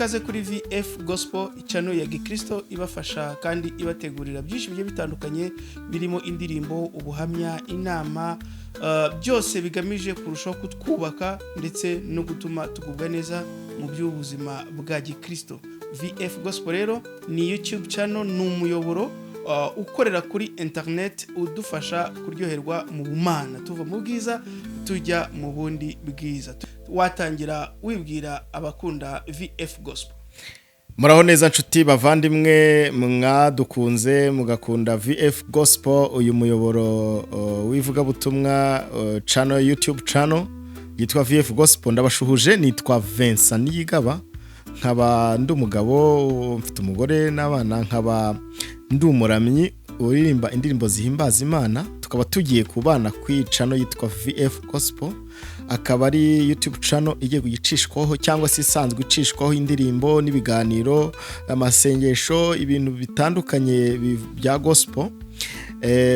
Ikaze kuri VF Gospel, channel ya Gikristo ibafasha kandi ibategurira byinshi bigiye bitandukanye, birimo indirimbo, ubuhamya, inama, byose bigamije kurushaho kutwubaka ndetse no gutuma tugubwa neza mu by'ubuzima bwa Gikristo. VF Gospel rero ni YouTube channel, ni umuyoboro ukorera kuri internet udufasha kuryoherwa mu bumana, tuva mu bwiza tujya mu bundi bwiza. Watangira wibwira abakunda VF Gospel. Muraho neza nshuti bavandimwe mwadukunze mugakunda VF Gospel, uyu muyoboro w'ivugabutumwa, channel, YouTube channel yitwa VF Gospel. Ndabashuhuje, nitwa Vincent Niyigaba, nkaba ndi umugabo, mfite umugore n'abana, nkaba ndi umuramyi uririmba indirimbo zihimbaza Imana. Tukaba tugiye kubana ku channel yitwa VF Gospel, akaba ari YouTube channel igiye kugicishwaho cyangwa se isanzwe icishwaho indirimbo n'ibiganiro, amasengesho, ibintu bitandukanye bya gospel.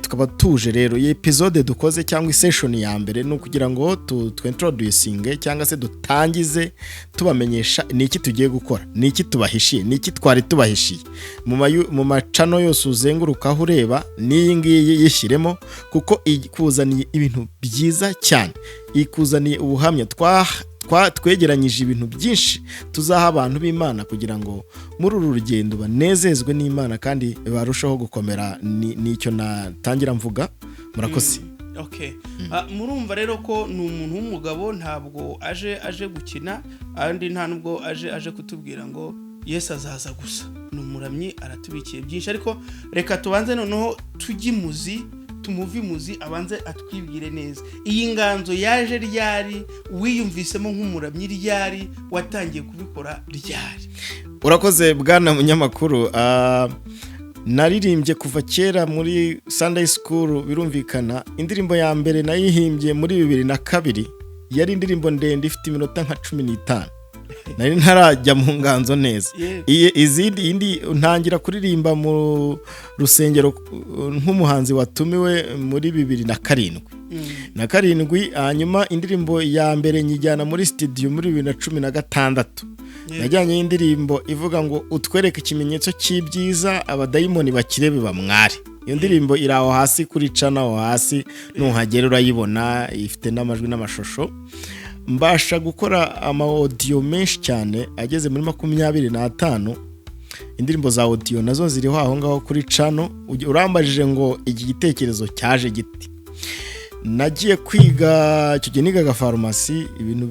Tukaba tuje rero, iyi episode dukoze cyangwa session ya mbere ni ukugira ngo twintroducinge cyangwa se dutangize tubamenyesha ni iki tugiye gukora, ni iki tubahishiye, ni iki twari tubahishiye. Mu ma channel yose uzengurukaho ureba, n'iyi ngiyi yishyiremo, kuko ikuzaniye ibintu byiza cyane, ikuzaniye ubuhamya. Twegeranyije ibintu byinshi tuzaha abantu b'Imana kugira ngo muri uru rugendo banezezwe n'Imana kandi barusheho gukomera. Nicyo natangira mvuga, murakoze. Okay. Murumva rero ko ni umuntu w'umugabo, ntabwo aje gukina, andi nta nubwo aje kutubwira ngo Yesu azaza gusa. Ni umuramyi, aratubikiye byinshi, ariko reka tubanze noneho tujye imuzi, tumuve imuzi, abanze atwibwire neza. Iyi nganzo yaje ryari? Wiyumvisemo nk'umuramyi ryari? Watangiye kubikora ryari? Urakoze bwana munyamakuru. Naririmbye kuva kera muri Sunday school, birumvikana. Indirimbo ya mbere nayihimbye muri 2002, yari indirimbo ndende ifite iminota nka 15. Nari ntarajya mu nganzo neza. Izindi, indi ntangira kuririmba mu rusengero nk'umuhanzi watumiwe muri 2007 na karindwi. Hanyuma indirimbo ya mbere nyijyana muri studio muri 2016. Najyanye indirimbo ivuga ngo "Utwereke ikimenyetso cy'ibyiza, abadayimoni bakirebe bamware". Iyo ndirimbo iri aho hasi kuri channel, aho hasi nuhagera urayibona, ifite n'amajwi n'amashusho. Mbasha gukora ama audio menshi cyane ageze muri 25. Indirimbo za audio nazo ziriho aho ngaho kuri channel. Urambajije ngo iki gitekerezo cyaje giti? Nagiye kwiga, icyo gihe nigaga farumasi, ibintu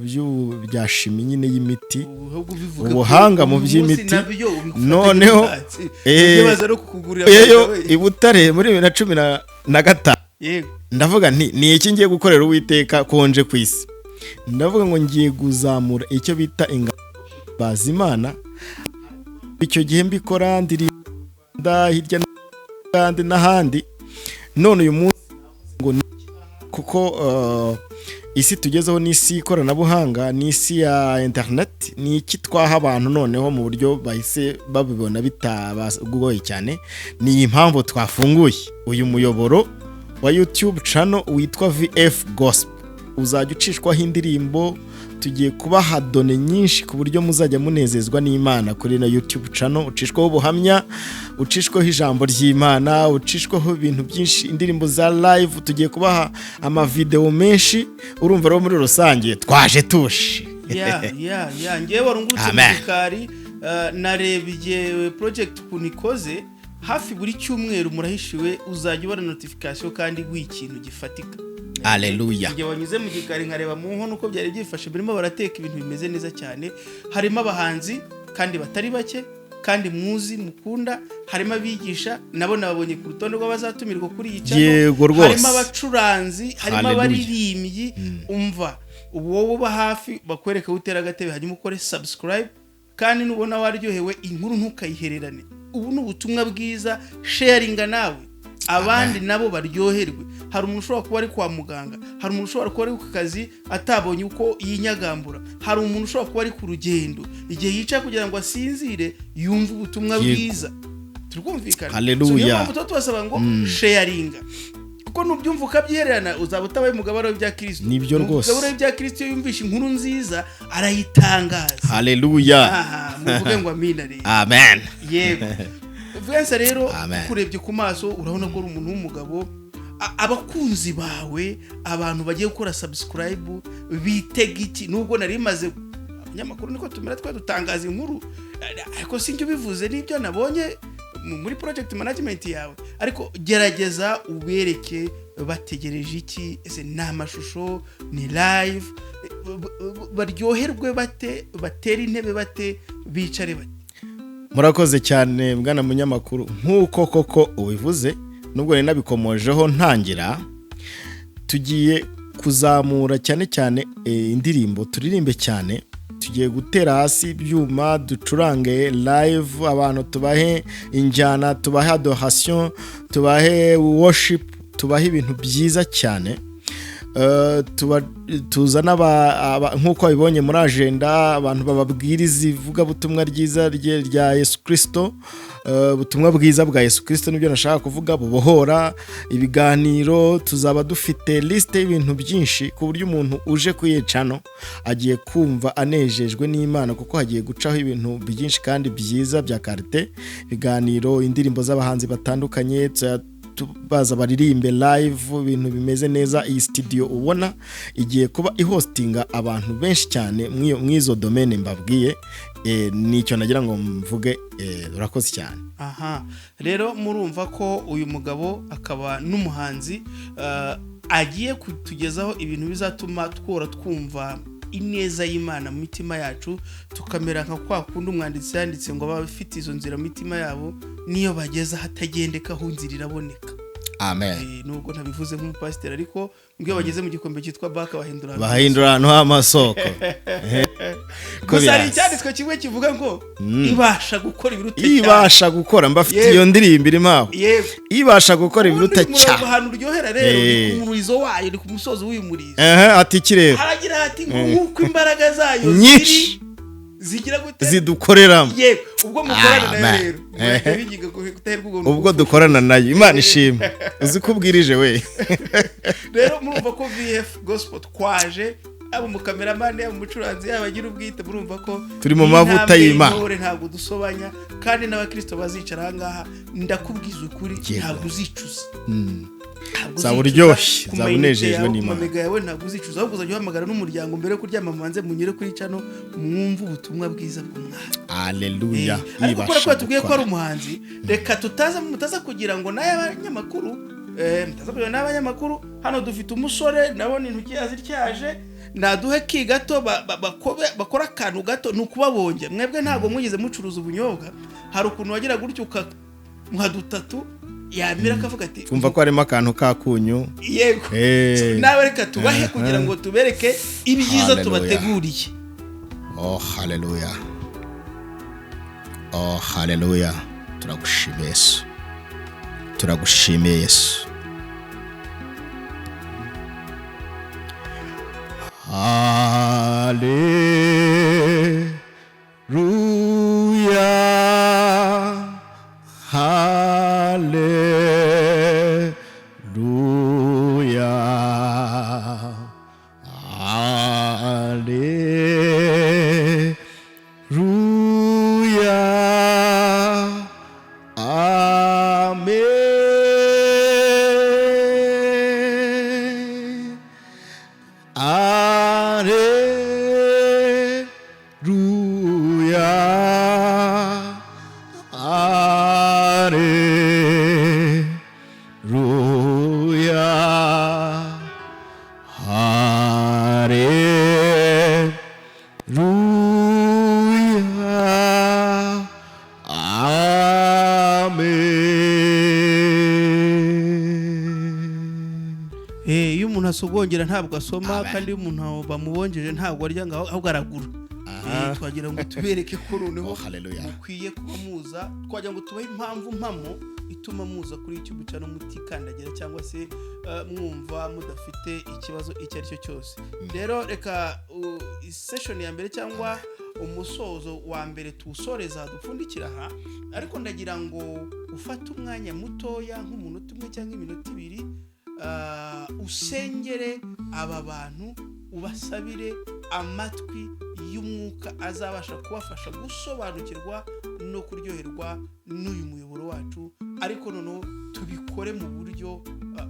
bya chimie nyine y'imiti, Ahubwo ubivuga ko ubuhanga mu uyu munsi by'imiti. nabyo ubifata Noneho, nk'ibyatsi. Ujye baza no kukugurira eyo we. I Butare muri 2015. Ndavuga nti: "Ni iki ngiye gukorera Uwiteka konje ku isi?" Ndavuga ngo ngiye kuzamura icyo bita ingabazimana. Icyo gihe mbikora ndirimba hirya n'ahandi n'ahandi. None uyu munsi ngo kuko isi tugezeho ni isi y'ikoranabuhanga, ni isi ya interineti, ni iki twaha abantu noneho mu buryo bahise babibona bitabagoye cyane? Ni iyi mpamvu twafunguye uyu muyoboro wa YouTube channel witwa VF Gospel, uzajya ucishwaho indirimbo. Tugiye kubaha done nyinshi ku buryo muzajya munezezwa n'Imana kuri ino YouTube channel. Ucishwaho ubuhamya, ucishwaho ijambo ry'Imana, ucishwaho ibintu byinshi, indirimbo za live, tugiye kubaha amavideo menshi. Urumva rero muri rusange twaje tuje. Ya, ngewe warungurutse mu Amen. gikari, narebye project ukuntu ikoze. Hafi buri cyumweru murahishiwe, uzajya ubona notification kandi w'ikintu gifatika. Aleluya. Igihe wanyuze mu gikari nkareba mu nkono uko byari byifashe, birimo barateka ibintu bimeze neza cyane. Harimo abahanzi kandi batari bake kandi muzi mukunda, harimo abigisha, nabo nababonye ku rutonde rw'abazatumirwa kuri iyi channel. Yego rwose. Harimo abacuranzi, harimo Haleluya. abaririmbyi. Umva, ubu wowe uba hafi bakwereka aho utera agatebe, hanyuma ukore subscribe, kandi nubona waryohewe inkuru ntukayihererane. Ubu ni ubutumwa bwiza, sharinga nawe abandi nabo baryoherwe. Hari umuntu ushobora kuba ari kwa muganga, hari umuntu ushobora kuba ari ku kazi atabonye uko yinyagambura, hari umuntu ushobora kuba ari ku rugendo, igihe yicaye kugira ngo asinzire yumve ubutumwa bwiza. Turi kumvikana? Haleluya. So, niyo mpamvu tuba tubasaba ngo sharinga. Kuko nubyumva ukabyihererana, uzaba utabaye umugabane w'ibya Kristo. Nibyo rwose. Umugabane w'ibya Kristo, iyo yumvishe inkuru nziza arayitangaza. Haleluya. Aha, muvuge ngo amina rero. Amen. Yego, Vincent, rero Amen. ukurebye ku maso urabona ko uri umuntu w'umugabo. Abakunzi bawe, abantu bagiye gukora subscribe, bitega iki? Nubwo nari maze, abanyamakuru niko tumera, twe dutangaza inkuru, ariko sinjye ubivuze, n'ibyo nabonye muri project management yawe. Ariko gerageza ubereke bategereje iki. Ese ni amashusho, ni live, baryoherwe bate, batere intebe bate, bicare bate? Murakoze cyane, bwana munyamakuru. Nk'uko koko ubivuze, nubwo nari nabikomojeho ntangira, tugiye kuzamura cyane cyane indirimbo, turirimbe cyane. Tugiye gutera hasi ibyuma, ducurange live, abantu tubahe injyana, tubahe adoration, tubahe worship, tubahe ibintu byiza cyane. Tuzana nk'uko babibonye muri agenda, abantu bababwiriza ivugabutumwa ryiza rya Yesu Kirisito, ubutumwa bwiza bwa Yesu Kirisito, nibyo nashaka kuvuga, bubohora. Ibiganiro, tuzaba dufite lisite y'ibintu byinshi, ku buryo umuntu uje kuyicano agiye kumva anejejwe n'Imana, kuko hagiye gucaho ibintu byinshi kandi byiza bya qualité: ibiganiro, indirimbo z'abahanzi batandukanye, baza baririmbe live, ibintu bimeze neza. Iyi studio ubona igiye kuba ihostinga abantu benshi cyane mw'izo domaine mbabwiye. Nicyo nagira ngo mvuge. Urakoze cyane. Aha rero murumva ko uyu mugabo akaba n'umuhanzi, agiye kutugezaho ibintu bizatuma twora twumva ineza y'Imana mu mitima yacu, tukamera nka kwa kundi umwanditsi yanditse ngo abafite izo nzira mu mitima yabo, niyo bageze ahatagendeka aho inzira iraboneka. Amen. Nubwo ntabivuze nk'umupasiteri, ariko ngo iyo bageze mu gikombe cyitwa Baka bahindura Bahindura ahantu h'amasoko. Ko Gusa hari birasa. icyanditswe kimwe kivuga ngo ibasha gukora ibiruta cyane. Ibasha gukora, mbafite iyo ndirimbo irimo aho. Ibasha gukora ibiruta Ubundi umurongo cyane. ahantu uryohera rero ni ku murizo wayo, ni ku musozo w'uyu murizo. Ehe, ati iki rero? Haragira hati ngo nk'uko imbaraga zayo Nyinshi. ziri zigira gute? Zidukoreramo. Yego, ubwo mukorana nayo Amen. rero murajya bigiga kudaherwa ubwo. Ubwo dukorana nayo, Imana ishimwe, uzi ko ubwirije we. Rero murumva ko VF Gospel twaje, yaba umukameramani, yaba umucuranzi, yaba agira ubwite, murumva ko Turi mu mavuta intambwe y'Imana. y'intore ntabwo dusobanya, kandi n'abakristo bazicara aha ngaha, ndakubwiza ukuri, ntabwo uzicuza. Ntabwo Zaba uzicuza uryoshye, ku zaba mayinite unejejwe yawe, ku n'Imana. mamega yawe, ntabwo uzicuza. Ahubwo uzajya uhamagara n'umuryango mbere yo kuryama, mubanze munyure kuri channel mwumve ubutumwa bwiza bw'Umwami. Aleluya. Ariko kubera ko Ibasha batubwiye ko ari gukora. umuhanzi, reka tutaza mutaza kugira ngo n'ay'abanyamakuru, mutaza kugira ngo n'abanyamakuru. Hano dufite umusore, nabona intoki yazityaje, naduhe ki gato bakora akantu gato. Ni ukubabonge mwebwe, ntabwo mwigeze mucuruza ubunyobwa. Hari ukuntu wagira gutyo ukamuha dutatu, yamira akavuga ati Kumva ko harimo akantu k'akunyu. Yego. So, nawe reka tubahe kugira ngo tubereke ibyiza Hallelujah. tubateguriye. Oh haleluya, oh haleluya! Turagushimiye Yesu, turagushimiye Yesu. Haleluya, haleluya, haleluya, amen. Alleluia. Alleluia. Alleluia. Amen. Iyo umuntu asogongera ntabwo asoma, kandi iyo umuntu bamubongeje ntabwo arya ngo, ahubwo aragura. Twagira ngo tubereke ko noneho Oh, hallelujah. mukwiye kuba muza. Twagira ngo tubahe impamvu mpamo ituma muza kuri YouTube channel mutikandagira cyangwa se mwumva mudafite ikibazo icyo ari cyo cyose. Rero reka session ya mbere cyangwa umusozo wa mbere tuwusoreza, dupfundikira aha. Ariko ndagira ngo ufate umwanya mutoya, nk'umunota umwe cyangwa iminota 2. Usengere aba bantu, ubasabire amatwi y'umwuka azabasha kubafasha gusobanukirwa no kuryoherwa n'uyu muyoboro wacu, ariko noneho tubikore mu buryo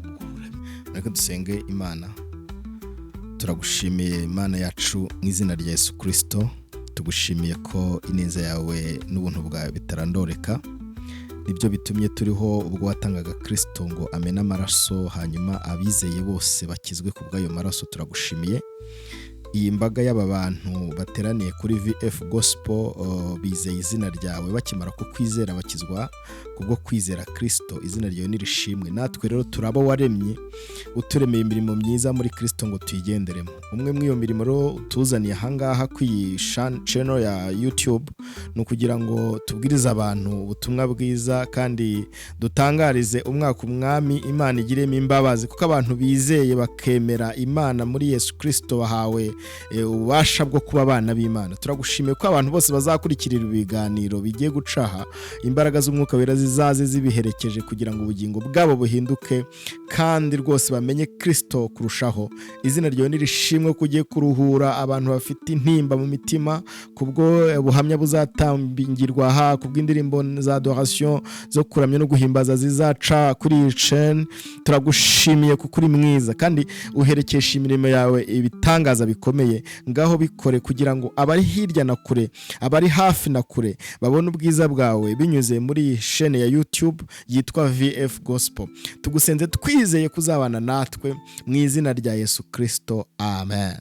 bw'uburamyi. Reka dusenge Imana. Turagushimiye, Imana yacu, mu izina rya Yesu Kirisito. Tugushimiye ko ineza yawe n'ubuntu bwawe bitarandoreka, nibyo bitumye turiho. Ubwo watangaga Kirisito ngo amene amaraso, hanyuma abizeye bose bakizwe ku bw'ayo maraso, turagushimiye. Iyi mbaga y'aba bantu bateraniye kuri VF Gospel bizeye izina ryawe, bakimara kukwizera bakizwa kubwo kwizera Kirisito. Izina ryawe nirishimwe. Natwe rero turabo waremye, uturemeye imirimo myiza muri Kirisito ngo tuyigenderemo. Umwe muri iyo mirimo rero utuzaniye ahangaha ku iyi channel ya YouTube ni ukugira ngo tubwirize abantu ubutumwa bwiza kandi dutangarize umwaka Umwami Imana igiremo imbabazi, kuko abantu bizeye bakemera Imana muri Yesu Kirisito bahawe ububasha bwo kuba abana b'Imana. Turagushimiye ko abantu bose bazakurikirira ibiganiro bigiye gucaha, imbaraga z'Umwuka Wera zizaze zibiherekeje kugira ngo ubugingo bwabo buhinduke kandi rwose bamenye Kirisito kurushaho. Izina ryawe nirishimwe ko ugiye kuruhura abantu bafite intimba mu mitima kubwo buhamya buzatangirwa aha, kubw'indirimbo za adoration zo kuramya no guhimbaza zizaca kuri iyi chaîne. Turagushimiye kuko uri mwiza kandi uherekesha imirimo yawe ibitangaza bikomeye. Ngaho bikore kugira ngo abari hirya na kure, abari hafi na kure babone ubwiza bwawe binyuze muri iyi chaîne ya YouTube yitwa VF Gospel. Tugusenze twizeye kuzabana natwe mu izina rya Yesu Kirisito, amen.